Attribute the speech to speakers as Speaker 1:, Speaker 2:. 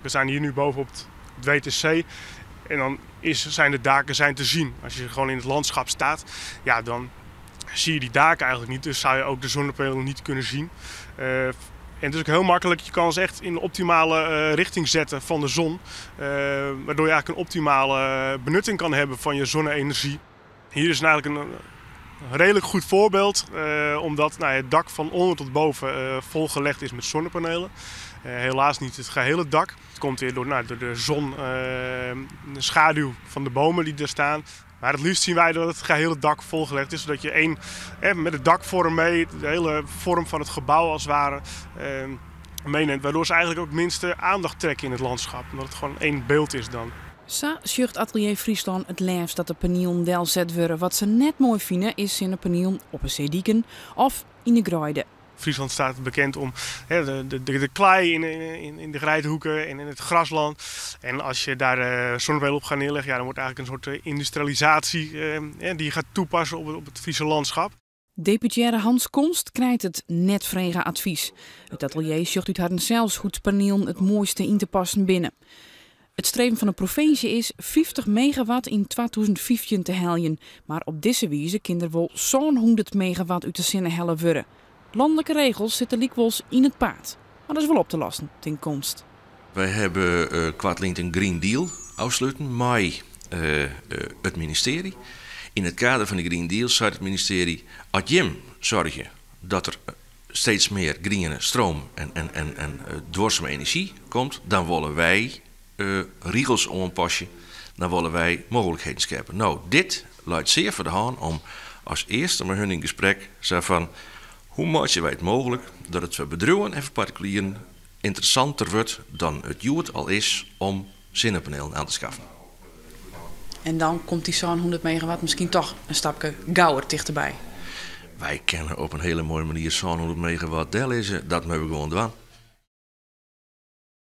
Speaker 1: We staan hier nu bovenop het WTC en dan zijn de daken te zien. Als je gewoon in het landschap staat, ja, dan zie je die daken eigenlijk niet. Dus zou je ook de zonnepanelen niet kunnen zien. En het is ook heel makkelijk, je kan ze echt in de optimale richting zetten van de zon. Waardoor je eigenlijk een optimale benutting kan hebben van je zonne-energie. Hier is eigenlijk een redelijk goed voorbeeld, omdat nou, het dak van onder tot boven volgelegd is met zonnepanelen. Helaas niet het gehele dak. Het komt weer door, nou, door de zon, de schaduw van de bomen die er staan. Maar het liefst zien wij dat het gehele dak volgelegd is, zodat je met de dakvorm mee, de hele vorm van het gebouw als het ware, meeneemt. Waardoor ze eigenlijk ook het minste aandacht trekken in het landschap, omdat het gewoon één beeld is dan.
Speaker 2: Sa sjocht Atelier Fryslân it leafst dat de panielen delset wurde. Wat se net moai fine is sinnepanielen op 'e seediken of yn 'e greide.
Speaker 1: Friesland staat bekend om, hè, de klei in de greidhoeken en in het grasland. En als je daar zonnepanelen op gaat neerleggen, ja, dan wordt eigenlijk een soort industrialisatie die je gaat toepassen op het Friese landschap.
Speaker 2: Deputearre Hans Konst krijt it net frege advys. It atelier sjocht út harren sels hoe't panielen it moaiste yn te passen binne. It streven fan de provinsje is 50 megawatt yn 2015 te heljen. Mar op dizze wize kin der wol sa'n 100 megawatt út de sinne helle wurde. Lanlike regels sitte lykwols yn it paad. Mar dat is wol op te lossen, tinkt Konst.
Speaker 3: Wy hawwe koartlyn in Green Deal ôfsletten mei it ministearje. Yn it kader fan de Green Deal seit it ministearje: as jim soargje dat der steeds mear griene stroom en duorsume enerzjy komt, dan wolle wy rigels oanpasse, dan wolle wy mooglikheden skeppe. No, dit leit sear foar de hân om as earste mei hun yn gesprek sa fan: hoe meitsje wy it mooglik dat it foar bedriuwen en foar partikulieren ynteressanter wurdt dan it hjoed al is om sinnepanielen oan te skaffen?
Speaker 2: En dan komt dy sa'n 100 megawatt miskien dochs in stapke gauer tichterby.
Speaker 3: Wy kinne op in hiele moaie manier sa'n 100 megawatt dellizze. Dat moatte we gewoan dwaan.